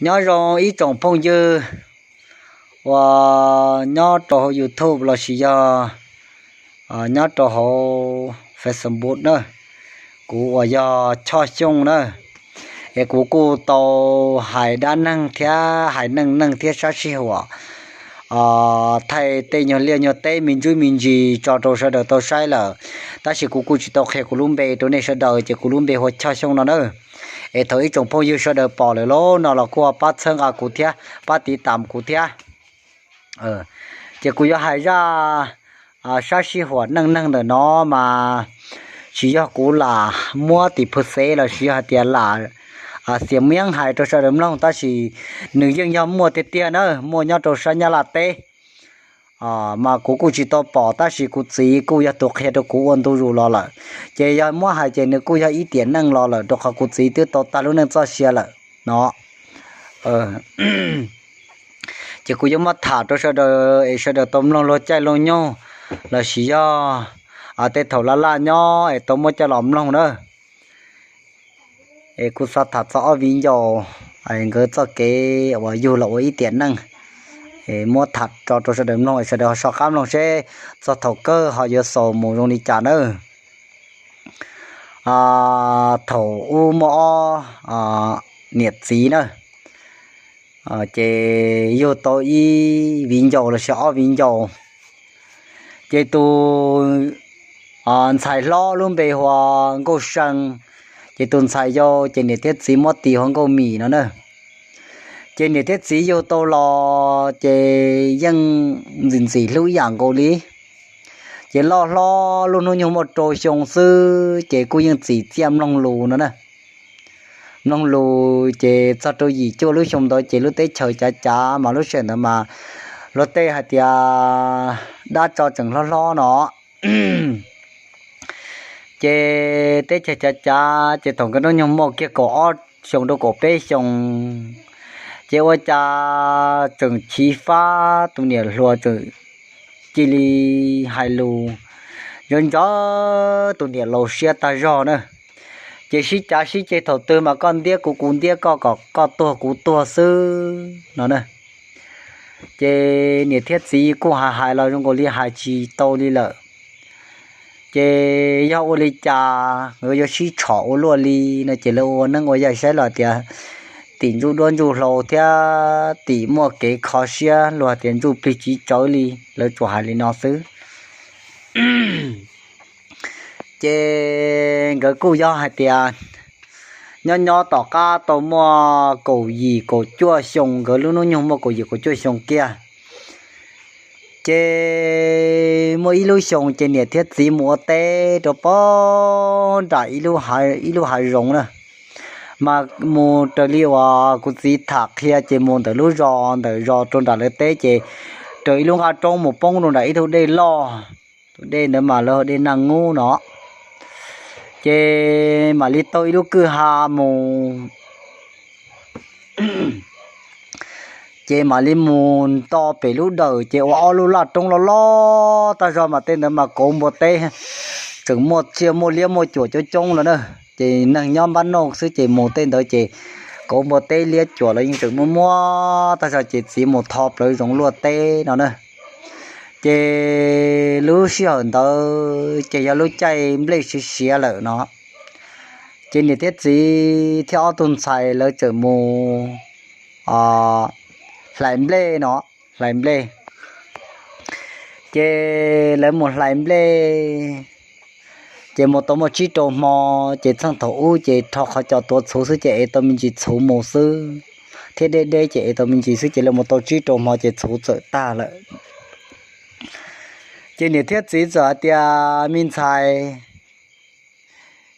Nyob zoo ib tsoom phooj ywg uas nyob rau hauv YouTube lossis yog nyob rau hauv Facebook na, kuv uas yog Choj Xyooj na, es kuv kuj tau hais dab neeg thiab hais neej neeg thiab sab sij huam thaij tej nyuag liaj nyuag teb me ntsis me ntsis tso rau sawv daws tau saib lawm, tab sis kuv kuj tsis tau qhia kuv lub npe rau nej sawv daws ces kuv lub npe hu ua Choj Xyooj no na. Es thaum ib tsoom phooj ywg sawv daws pom lawm lauj no los kuj pab txhawb nqa kuv thiab pab tiv tam kuv thiab. Ces kuv yuav hais zaj sab sij huam neej neeg ntawm no mas tsis yog kuv lam muab tim phw xev lossis yog hais tias lam xiam miab hais rau sawv daws mloog, tab sis nws yeej yog muaj tiag tiag na, muaj nyob rau sab Nyab Laj teb. Mas kuv kuj tsis tau pom tab sis kuv txiv kuj yog tus qhia rau kuv ua ntu zus los lawm, ces yog muab hais ces nws kuj yog ib tiam neej los lawm rau qhov kuv txiv twb tau tag lub neej txoj sia lawm no. Ces kuv yuav muab tham rau sawv daws es sawv daws tau mloog luag caij luag nyoog lossis yog tej thaum laj laj nyob es tau muab coj los mloog na. Es kuv xav tham txog ob viv ncaus nkawd txoj kev uas yug los ua ib tiam neej, muab tham tso rau sawv daws mloog es sawv daws ho so qab mloog seb txog thaum kawg ho yuav xaus mus zoo li cas nawb. Thaum ub muaj ob niam txiv na, ces yug tau ib viv ncaus lossis ob viv ncaus. Ces tus ntxhais hlob lub npe hu ua Nkauj See, ces tus ntxhais yau ces niam thiab txiv muab tis hu ua Nkauj Mim no na. Ces niam thiab txiv yug tau los ces yeej ntxim ntxim hlub ib yam nkaus li. Ces loj hlob lub hnub nyoog muaj rau xyoo xwb ces kuj yeej txim txiaj mloog lus no na. Mloog lus ces txog rau yim cuaj lub xyoo ntawd ces lub teb chaws cav cav mas lub sij hawm ntawd mas luag tej hais tias dab tsov tseem hlob hlob no. Ces teb chaws cav cav ces thaum nkawd hnub nyoog muaj kiag kaum ob xyoos rau kaum peb xyoos, ces ua cas tseem chiv fab tus niam hluas tseem cia li hais lus ntsoov ntsoov tus niam laus siab tag zog na. Ces sib cav sib ceg thaum twg mas koj ntiab kuv kuv ntiab koj kom koj tuag kuv tuag xwb no na. Ces niam thiab txiv kuj hais hais los zoo nkaus li hais tsis tau li lawm. Ces yog ua li cas nkawd yuav sib tshom ua luaj li no ces lawv ua neeb ua yaig saib los tias tim ntsuj duab ntsuj hlauv thiab tim muaj kev kho siab luag tias ntsuj plig tsiv tsawv li, lawv tsuas hais li no xwb. Ces nkawd kuj yog hais tias nyob nyob tom qab tau muaj kaum yim kaum cuaj xyoo, nkawd lub hnub nyoog muaj kaum yim kaum cuaj xyoo kiag. Ces muaj ib lub xyoo ces niam thiab txiv mus ua teb rau pem nram ib lub hav zoov na. Mas mus raws li uas kuv txiv tham qhia ces mus ntawm lub zos ntawm zos rau nram lawv teb ces raws ib lub nqaj roob mus poob rau nram ib tug dej loj. Tus dej ntawd mas lawv hu dej Naj Ngub no. Ces mam li taug ib lub kwj ha mus ces mam li mus nto pem lub dawm ces ua ob lub laj roob loj loj tag zog mas tej ntawd mas kauv npua teb tseem muaj tsiaj muaj liab muaj cuam coob coob lawm na. Ces neeg nyob npab noj xwb ces mus tej ntawd ces kauv npua teb liab cuam los yeej tseem muaj muaj tag zog ces txiv mus tho plawv zoov luaj teb no na. Ces lub sij hawm ntawd ces yog lub caij nplej siav siav lawm no. Ces niam thiab txiv thiab ob tug ntxhais lawv tseem mus hlais nplej no, hlais nplej. Ces lawv mus hlais nplej, ces mus tau muaj tsib rau hmo, ces txheej thaum ub ces rho qhov cos tuav txhuv xwb ces ev tau me ntsis txhuv mus xwb, thiab deb deb ces ev tau me ntsis xwb ces lawv mus tau tsib rau hmo ces txhuv txawm tag lawm. Ces niam thiab txiv txawm hais tias, me ntxhais,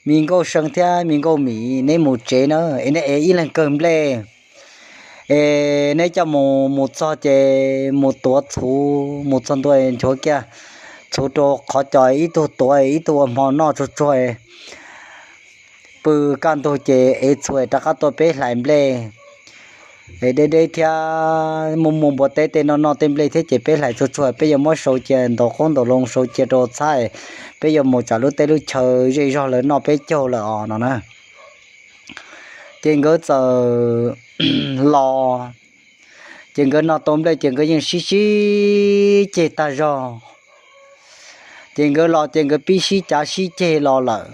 me Nkauj See thiab me Nkauj Mim, neb mus tsev na, es neb ev ib leeg kawg nplej. Es neb coj mus, mus txog ces mus tuav txhuv, mus txog ntua nchuav kiag txhuv rau qhov cos, ib tug tuav ib tug ua hmo noj tsuag tsuag, pw kaj ntug ces ev txhuv rov qab tuaj peb hlais nplej. Es deb deb thiab muaj muaj npua teb tej noj noj tej nplej thiab ces peb hlais tsuag tsuag peb yuav muab sau cia ntaus qoob ntaus loo sau cia rau txhab, peb yuav mus tsam lub teb lub chaw zej zog lawv noj peb caug lawm os no na. Ces nkawd txawm los, ces nkawd noj tau nplej ces nkawd yeej sib sib ceg tag zog. Ces nkawd los ces nkawd pib sib cav sib ceg los lawm.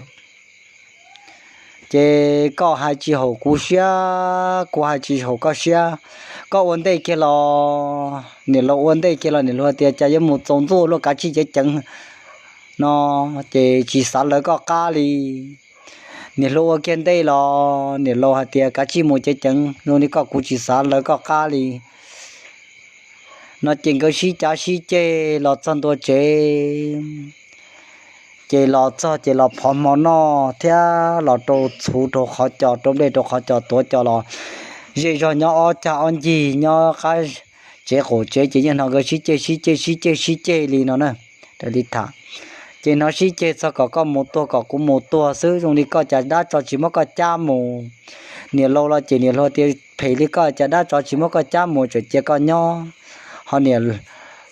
Ces koj hais tsis haum kuv siab, kuv hais tsis haum koj siab. Koj ua ntej kiag los, niam laus ua ntej kiag los niam hluas tias cas yuav mus txaus ntxuaj luaj, kav tsij ceev ceev no, ces tsis xav lawv koj qab li. Niam hluas ua kiag ntej los niam laus hais tias kav tsij mus ceev ceev, zoo li koj kuv tsis xav lawv koj qab li no. Ces nkawd sib cav sib ceg los txog ntua tsev, ces los txog ces los phov hmo noj thiab los rau txhuv rau qhov cos, rau nplej rau qhov cos, tuav cos los zej zog nyob ob cag ob ncig nyob qab tsev qaum tsev, ces yeej hnov nkawd sib ceg sib ceg sib ceg sib ceg li no na. Raws li tham, ces hnov sib ceg txog kom koj mus tuag kom kuv mus tuag xwb, zoo li koj cas dab tso tsis muab koj cab mus. Niam laus los ces niam hluas tias phem li koj cas dab tso tsis muab koj cab mus, tseem cia koj nyob. Ho niam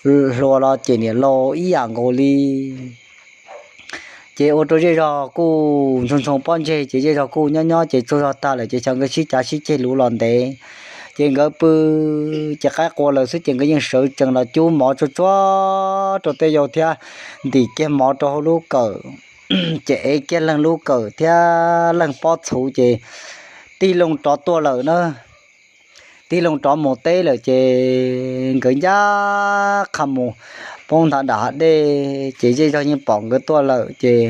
hluas los ces niam laus ib yam nkaus li. Ces ua rau zej zog kuj ntshoo ntshoo pob ntseg, ces zej zog kuj nyob nyob ces tsaug zog tag lawm, ces xyov nkawd sib cav sib ceg luv los ntev. Ces nkawd pw, ces qaib qua lawm xwb ces nkawd yeej sawv tsees los cub mov tsuag tsuag rau tej yau thiab ntim kiag mov rau hauv lub kawm, ces ev kiag leeg lub kawm thiab leeg pob txhuv ces tig loo rov tuaj lawm na. Tig loo rov mus teb lawm ces nkawd ncaj qha mus poob nthav dam hav dej, ces zej zog yeej pom nkawd tuaj lawm ces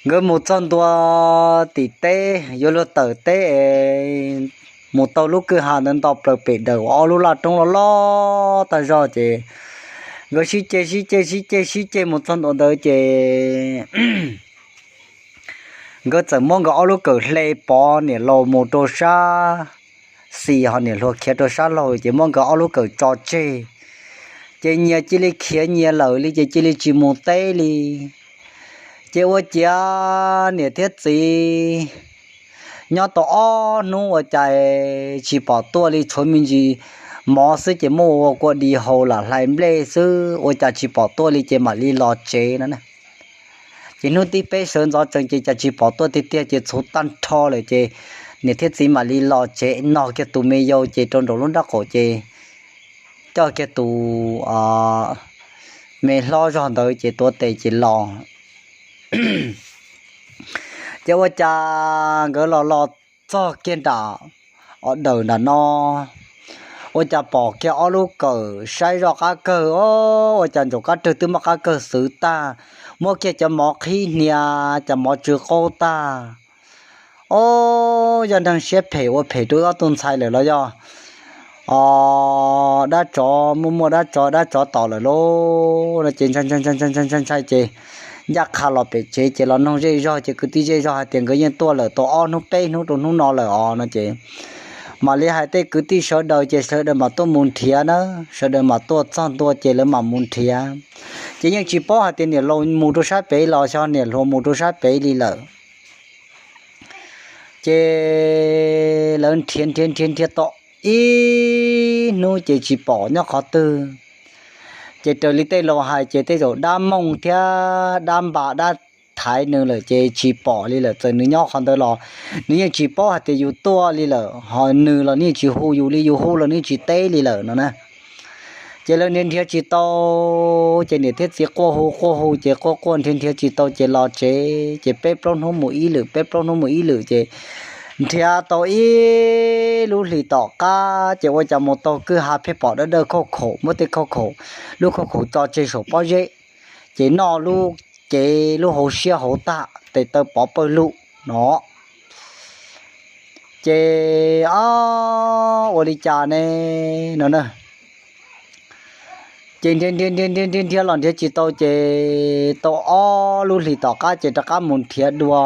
nkawd mus txog ntua tim teb, yuav luag tawm teb es mus tau lub kwj ha ntawd nto plaws pem daws ua ob lub laj roob loj loj tag zog ces nkawd sib ceg sib ceg sib ceg sib ceg mus txog ntua ntawd ces nkawd txawm muab nkawd ob lub kawm hle pov, niam laus mus rau sab xis ho niam hluas khiav rau sab laug, ces muab nkawd ob lub kawm tso tseg. Ces nyias cia li khiav nyias lawm li ces cia li tsis mus teb li. Ces ua ciav niam thiab txiv nyob tau ob hnub ua cas tsis pom tuaj li, tshuav me ntsis mov xwb ces muab ua kua dis haus lam hlais nplej xwb, ua cas tsis pom tuaj li ces mam li los tsev no. Ces hnub thib peb sawv ntxov tsees ces cas tsis pom tuaj tiag tiag ces txhuv tag nrho lawm ces niam thiab txiv mam li los tsev, no kiag tus me yau ces rau nraum lub nrab qaum ces coj kiag tus me hlob zog ntawd ces tuav tes ces los. Ces ua cas nkawd los los txog kiag nram os dawm nram no, ua cas pom kiag ob lub kawm saib zoj qab kawg, o, ua cas ntsaum qab rwg twb muab qab kawg xwv tag, muab kiag cov mov qhib hnia, cov mov tsw qaub tag. O, yog neeg siab phem ua phem rau ob tug ntxhais lawm los yog o, dab tsov muaj muaj dab tsov dab tsov tom lawm lauj no ces ntshai ntshai ces ncaj qha los pem tsev ces los noog zej zog ces kwv tij zej zog hais tias nkawd yeej tuaj lawm tau ob hnub peb hnub rau hnub no lawm os no ces mam li hais tej kwv tij sawv daws ces sawv daws mam tuaj mus nrhiav na, sawv daws mam tuaj txog ntua ces lawv mam mus nrhiav. Ces yeej tsis paub hais tias niam laus mus rau sab pem los xyov niam hluas mus rau sab pem li lawm. Ces lawv nrhiav nrhiav nrhiav nrhiav tau ib hnub ces tsis pom nyob qhov twg. Ces raws li tej laus hais ces tej zaum dab mooj thiab dab npa dab thaiv nws lawm ces tsis pom li lawm, txawm nws nyob qhov ntawd los nws yeej tsis paub hais tias yus tuaj li lawm, ho nws los nws yeej tsis hu yus li, yus hu los nws yeej tsis teb li lawm no na. Ces lawv nrhiav nrhiav tsis tau, ces niam thiab txiv quaj hu quaj hu ces quaj quaj nrhiav nrhiav tsis tau ces los tsev ces peb plaub hnub mus ib lwm, peb plaub hnub mus ib lwm ces nrhiav tau ib lub hlis tom qab ces ua cas mus taug kwj ha pheej pom dawb dawb khauj khaum, muab tej khauj khaum, lub khauj khaum tso tseg saum pob zeb, ces noj lub cev lub hauv siab hauv tag tes taw pov pawg lug no. Ces o, ua li cas ne no na. Ces nrhiav nrhiav nrhiav nrhiav nrhiav nrhiav los nrhiav tsis tau ces tau ob lub hlis tom qab ces rov qab mus nrhiav dua.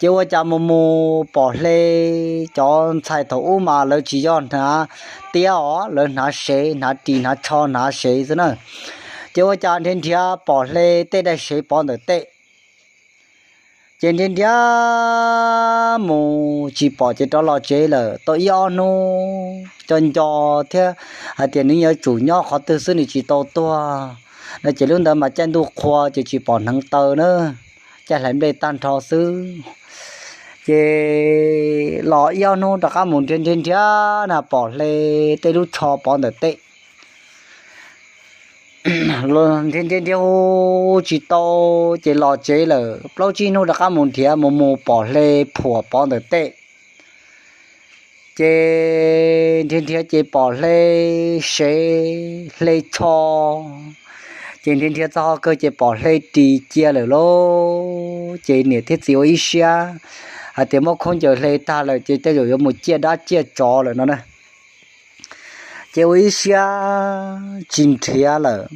Ces ua cas mus mus pom hle, cov ntxhais thaum ub mas lawv tsis yog hnav tiab os, lawv hnav sev, hnav ris hnav tsho hnav sev xwb na. Ces ua cas nrhiav nrhiav pom hle tej daim sev pov ntawm tej. Ces nrhiav nrhiav mus tsis pom ces rov los tsev lawm. Tau ib ob hnub co nco thiab hais tias nws yuav tsum nyob qhov twg xwb nws tsis tau tuag no ces lub ntawd mas caij ntuj qhua ces tsis pom hneev taw na. caij hlais nplej tag nrho xwb. Ces los ib ob hnub rov qab mus nrhiav nrhiav nrhiav na pom hle tej lub tsho pov ntawm tej. Nrhiav nrhiav nrhiav hu tsis tau, ces los tsev lawm plaub tsib hnub rov qab mus nrhiav mus mus pom hle phuam pov ntawm tej. Ces nrhiav nrhiav ces pom hle sev hle tsho, ces nrhiav nrhiav txog ho kawg ces pom hle ris cia lawm lauj. Ces niam thiab txiv ua ib siab hais tias muab khaub ncaws hle tag lawm ces tej zaum yuav mus ciaj dab ciaj tsov lawm no na. Ces ua ib siab tsis nrhiav lawm.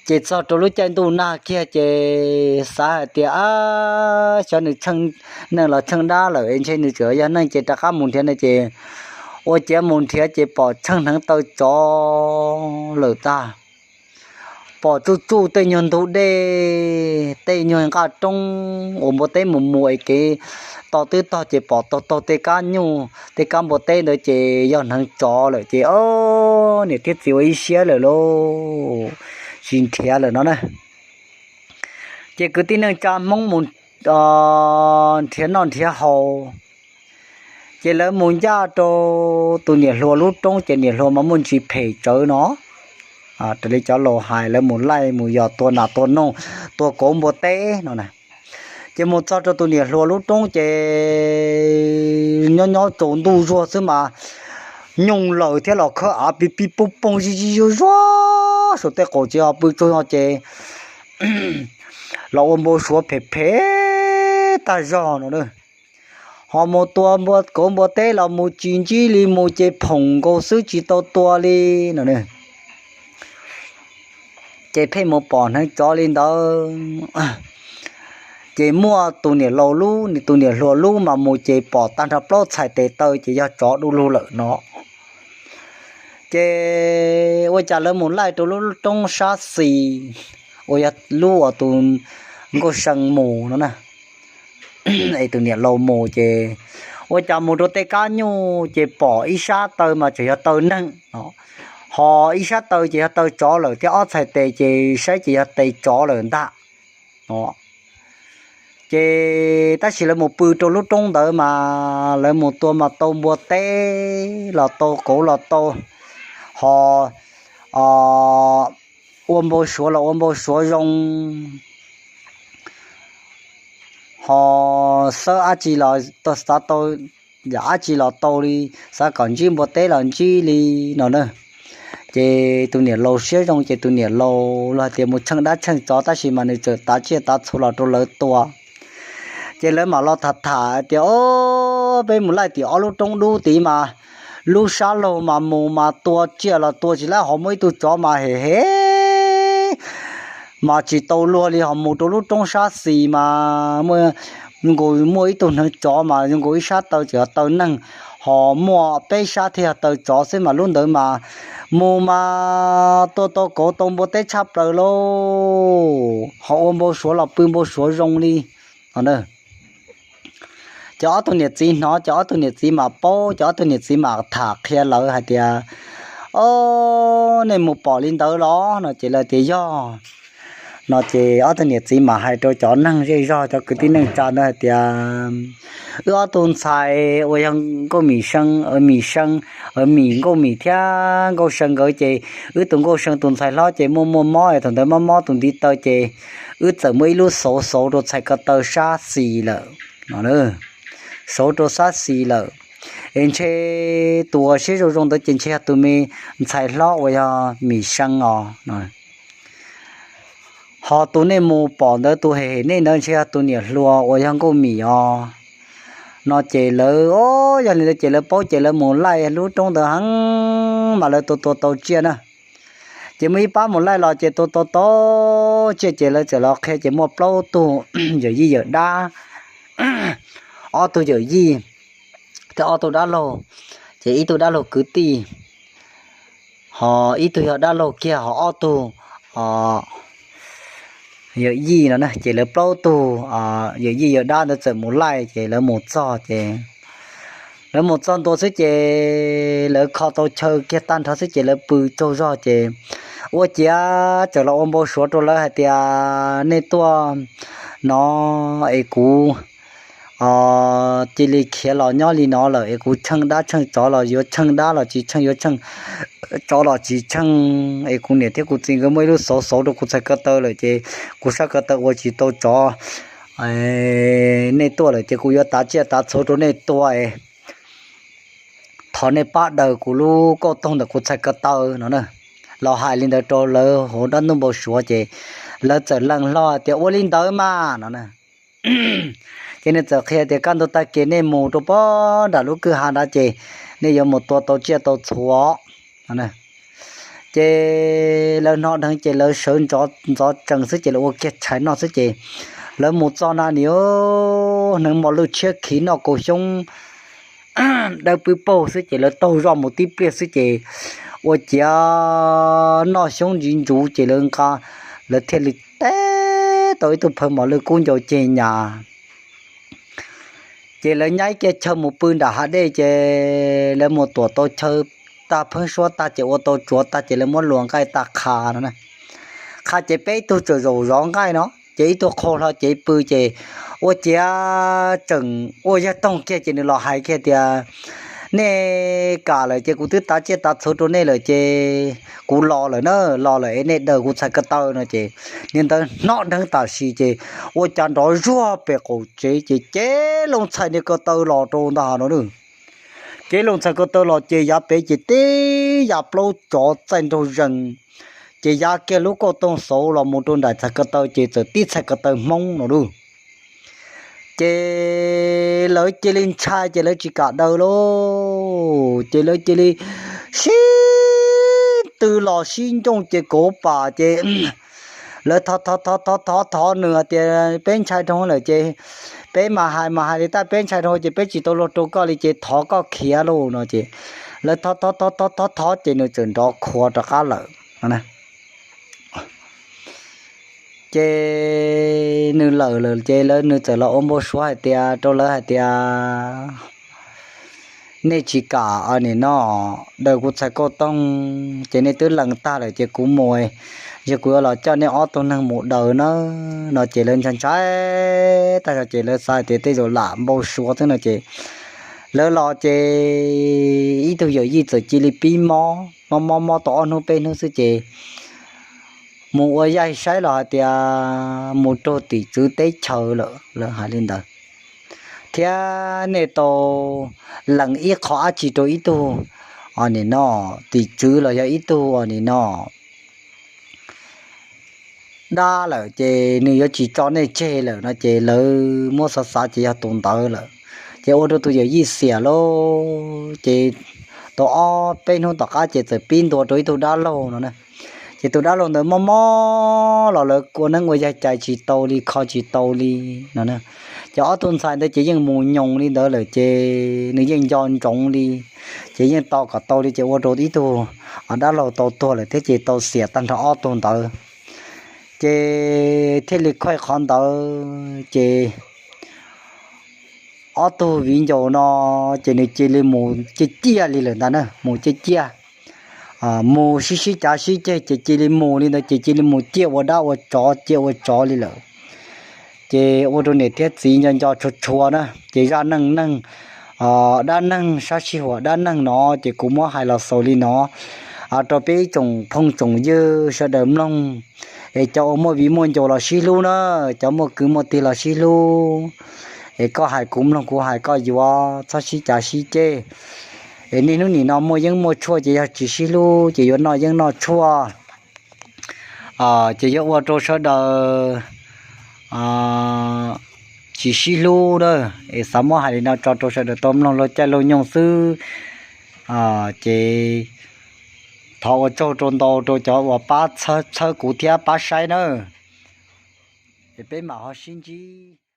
Ces txog rau lub caij ntuj nag kiag ces xav hais tias, ab, xyov nws tsheej neeg los tsheej dab lawm es ntshe nws tseem yog neeg ces rov qab mus nrhiav no ces ua ciav mus nrhiav ces pom tsheej hneev taw tsov lawm tag. Pom tsuj tsuj tej nyuag ntug dej tej nyuag nqaj roob uas npua teb mus mus es kev to twb tog ces pom taug taug tej kab nyuj tej kab npua teb ntawd ces yog hneev tsov lawm ces o, niam thiab txiv ua ib siab lawm lauj, tsis nrhiav lawm no na. Ces kwv tij neej tsa Hmoob mus nrhiav noj nrhiav haus, ces lawv mus ncaj rau tus niam hluas lub roob ces niam hluas mas muaj ntsis phem tsawv no. Raws li cov laus hais lawv mus laij mus yos tua nas tua noog, tua kauv npua teb no na. Ces mus txog rau tus niam hluas lub roob ces nyob nyob tsaus ntuj zuag xwb mas nyooj lawm thiab los khawb av pib pib poob poog zij zij zuag zuag saum tej qaum tsev ho pw tsaug zog ces los ua npau suav phem phem tag zog no. Ho mus tua kauv npua teb los mus tsis ntsib li, mus ces phoom nkaus xwb tsis tau tua li no. Ces pheej mus pom hneev tsov li ntawd. Ces muaj tus niam laus lub, tus niam hluas lub mas mus ces pom tag nrho plaub txhais tes taw ces yog tsov du lug lawm no. Ces ua cas lawv mus laij rau lub roob sab xis uas yog lub uas tus nkauj see mus no na. Es tus niam laus mus ces ua cas mus rau tej kab nyuj ces pom ib sab taw mas tseem yog taw neeg, ho ib sab taw ces yog taw tsov lawm thiab ob txhais tes ces saib ces yog tes tsov lawm ntag. Ces tab sis lawv mus pw rau lub roob ntawd mas lawv mus tua mas tau npua teb los tau kauv los tau, ho ua npau suav los ua npau suav zoo, ho xawb dab tsi los xav tau, yam dab tsi los tau li, xav kom ntsib npua teb los ntsib li no na. Ces tus niam laus siab zoo ces tus niam laus los hais tias mus tsheej dab tsheej tsov tab sis mas nws txawm tav tsiaj tav txhu los rau lawv tua. Ces lawv mam los tham tham tias, o, peb mus laij tim ob lub roob dub tid mas lub sab laug mas mus mas tua tsiaj los tua tsis laib ho muaj ib tug tsov mas hem hem mas tsis tau luag li, ho mus rau lub roob sab xis mas nkaus muaj ib tug hneev tsov mas zoo nkaus ib sab taw tseem yog taw neeg, ho muaj peb sab thiaj yog taw tsov xwb mas lub ntawd mas mus mas tua tau kauv tau npua teb tshaj plaws lauj, ho ua npau suav los pw npau suav zoo li no. Ces ob tug niam txiv hnov ces ob tug niam txiv mas paub, ces ob tug niam txiv mas tham qhia lawv hais tias, o, nej mus pom li ntawd los no ces lawv tias yog no ces ob tug niam txiv mas hais rau cov neeg zej zog cov kwv tij neej tsa ntawd hais tias, wb ob tug ntxhais uas yog nkauj mim see, mim see, mim nkauj mim thiab nkauj see nkawd ces wb tus nkauj see tus ntxhais hlob ces muaj muaj mob es thaum ntawd mob mob tus ntiv taw ces wb txawm muaj ib lub xauv xauv rau txhais ko taw sab xis lawm, xauv rau sab xis lawm, es ntshe tus uas siab zoo zoo ntawd ces ntshe yog tus me ntxhais hlob uas yog mim see os. Ho tus nej mus pom ntawd tus hem hem nej ntawd ntshe yog tus niam hluas uas yog nkauj mim os no ces lawv, o, yog li ntawd ces lawv paub ces lawv mus laij lub roob ntawd heev mas lawv tua tua tau tsiaj na. Ces muaj ib pab mus laij los ces tua tua tau tsiaj ces lawv txawm los qhia ces muaj plaub tug yawm yij yawm dab, ob tug yawm yij thiab ob tug dab laug, ces ib tug dab laug kwv tij, ho ib tug yog dab laug kiag ho ob tug yawm yij no na. Ces lawv plaub tug yawm yij yawm dab ntawd txawm mus laij ces lawv mus txog ces lawv mus txog ntua xwb ces lawv kho tau chaw kiag tag nrho xwb ces lawv pw tsaug zog ces ua ciav txawm los ua npau suav rau lawv hais tias nej tuaj no es kuv cia li khiav los nyob li no lawm es kuv tsheej dab tsheej tsov los yuav tsheej dab los tsis tsheej, yuav tsheej tsov los tsis tsheej, es kuv niam thiab kuv txiv nkawd muaj ib lub xauv xauv rau kuv txhais ko taw lawm ces kuv sab ko taw ua tsis tau tsov. Nej tuaj lawm ces kuv yuav tav tsiaj tav txhu rau nej tua es thov nej pab daws kuv lub kauj toog ntawm kuv txhais ko taw no na. Los hais li ntawd rau lawv hauv dab ntub npau suav ces lawv txawm lees hlo tias ua li ntawd mas no na. Ces nws txawm qhia tias kaj ntug tag kis nej mus rau pog nram lub kwj ha nrad ces nej yuav mus tua tau tsiaj tau txhu. Ces lawv hnov dheev ces lawv sawv ntxov tsees xwb ces lawv ua kiag tshais noj xwb ces lawv mus txog na nim hneev mos lwj tshiab khiv noj kaus xyoob dawb pwb paug xwb ces lawv taug zoj mus tib pliag xwb ces ua ciav noj xyoob ntsis ntsuv ces lawv nqa, lawv thiaj li teb tau ib tug phaw mos lwj kub ncau ceg nyas. Ces lawv nyaib kiag chaw mus pw nram hav dej ces lawv mus tuam tau chaw tag pheeb suab tag ces ua tau tsuav tag ces lawv muab luas nqaij tag qha no na. Qha ces peb tug tseem zaum zov nqaij no ces ib tug qhau hlo cev pw ces ua ciav tseem ua yawg toog kiag ces nws los hais kiag tias nej kam lawm ces kuv twb tav tsiaj tav txhu rau nej lawm ces kuv los lawm na, los lawm es nej daws kuv txhais ko taw no ces niag ntawd hnov dheev tam sim ces ua cas nrov zuag pem qaum tsev ces cev loo txhais niag ko taw los rau ntag no. Cev loo txhais ko taw los ces yav pem ces tib yav plaub tsov txaij nraug zees, ces yav kiag lub kauj toog xauv los mus rau nraim txhais ko taw ces txawm tib txhais ko taw hmoob no lauj. Ces lawv cia li ntshai ces lawv tsis kam daws lauj, ces lawv cia li sib tw los sib ncooj ces kauv pam ces lawv thov thov thov thov thov nws tias peb ntshai dhau lawm ces peb mas hais mas hais li tab peb ntshai dhau ces peb tsis tau luag rau koj li ces thov koj khiav lauj no ces lawv thov thov thov thov thov ces nws txawm nrov khuav rov qab lawm. Ces nws lawm lawm ces lawv nws txawm los ua npau suav hais tias rau lawv hais tias nej tsis kam nim no daws kuv txhais kauj toog ces nej twb lees tag lawm ces kuv mus, yog kuv yuav los coj nej ob tug neeg mus daws na no ces lawv ntshai ntshai tag zog ces lawv xav hais tias tej zaum lam npau suav xwb no ces lawv los ces ib tug yawm yij txawm cia li pib mob mob mob mob tau ob hnub peb hnub xwb ces mus ua yaig saib los hais tias mus raug tim tswv teb chaws lawm, lawv hais li ntawd. Thiab nej tau lees ib qho dab tsi rau ib tug nim no tim tswv los yog ib tug nim no dab lawm ces nws yuav tsis tso nej tseg lawm no ces lawv muab xav xav ces yog tus ntawd lawm. Ces ua rau tus yawm yij xiam lauj, ces tau ob peb hnub tom qab ces txawm pib ntua rau ib tug dab laug no na. Ces tus dab laug ntawd mob mob los lawv ua neeb ua yaig cais tsis tau li, kho tsis tau li no. Ces ob tug ntxhais ntawd ces yeej mus nyoos li ntawd lawm ces nws yeej nco ntsoov li, ces yeej tos kom tau li ces ua rau ib tug dab laug tau tuag lawm thiab ces tau xiam tag nrho ob tug ntawd. Ces thiaj li khuaj qhov ntawd ces ob tug viv ncaus no ces nws cia li mus ciaj ciaj li lawm ntag na, mus ciaj ciaj, mus sib sib cav sib ceg ces cia li mus li ntawd ces cia li mus ciaj ua dab ua tsov ciaj ua tsov li lawm. Ces ua rau niam thiab txiv nco nco tshua tshua na ces zaj neej neeg, dab neeg sab sij huam dab neeg no ces kuv muab hais los xaus li no rau peb ib tsoom phooj tsoom ywg sawv daws mloog. Es cov uas muaj viv muaj ncaus los sib hlub na, cov muaj kwv muaj tij los sib hlub. Es koj hais kuv mloog, kuv hais koj yuav, txhob sib cav sib ceg. Es niaj hnub nim no muaj yeeb muaj tshuaj ces yog tsis sib hlub ces yuav noj yeeb noj tshuaj ces yuav ua rau sawv daws tsis sib hlub na. Es xav muab hais li no tso rau sawv daws tau mloog laug caij laug nyoog xwb. Ces thov ua tsaug rau ntau rau cov uas pab txhawb kuv thiab pab saib nawb. Es peb mam ho sib ntsib.